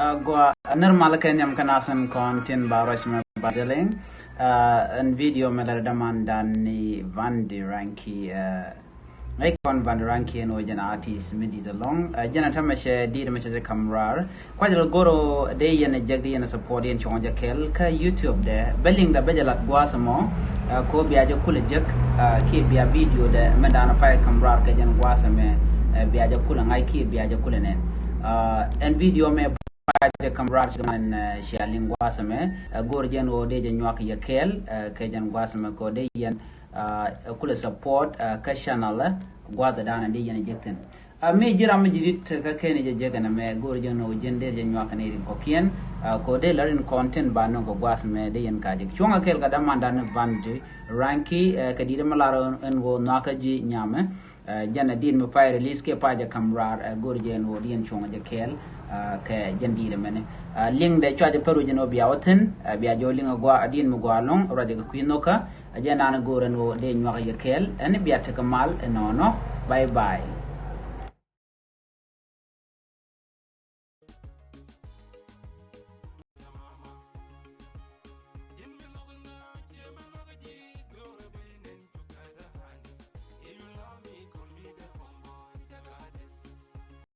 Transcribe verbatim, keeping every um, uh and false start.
Gua nir mal kɛ nyam kä nasin kɔn tin ba ruac mɛ ba deliŋ. Ɛn video mɛ la dämandan ni Vandi Ranki. Ŋäc kɔn Vandi Ranki ɛn wä jɛn artist mi dit alɔŋ. Jɛn a tämɛ cɛ dit mɛ cɛ jɛ kam rar. Kuac lɛ goro dee yɛn jek di yɛn support yɛn cuɔŋ jɛ kɛl kä YouTube dɛ. Bɛ liŋ da bɛ jɛ lat guasɛ mɔ. Ko bia jɛ kulɛ jek kiɛ bia video dɛ mɛ dan pay kam rar kɛ jɛn guasɛ mɛ. Bia jɛ kulɛ ŋac kiɛ bia jɛ kulɛ nɛn. Ɛn video mɛ pay jɛ kam rar cik man cia liŋ guasɛ mɛ. Goro jɛn wä dee jɛ nyuak yɛ kɛl kɛ jɛn guasɛ mɛ ko dee yɛn kulɛ support kä channel guasɛ dan dee yɛn jek thin. A mi ji̱ ram mi ji̱ dit kä keni jɛ jek ɛn ɛmɛ go̱o̱r jɛ nɔ jɛn der jɛ nyuak ni rin kɔkiɛn. Ko dee la rin kɔn tin ba nɔ kɛ guas mɛ dee yɛn ka jek cuɔ̱ŋ a kɛl ka damandan ni Vandi Ranki kɛ dit mi lar ɛn wä nuakä ji̱ nyamɛ. Jɛn a dit mi pay release kɛ pay jɛ kam rar go̱o̱r jɛ ɛn wä di yɛn cuɔ̱ŋ jɛ kɛl kɛ jɛn dit mɛni. Liŋ dɛ cua jɛ pär wä jɛn wä bia wä thin bia jɛ wä liŋ a dit mi gua lɔŋ ruacɛ kɛ kui̱ nhɔkä. A jɛ naan go̱o̱r ɛn ɣöö dee nyuak yɛ kɛɛl ɛn bia tekɛ mal ɛnɔnɔ. Bye bye.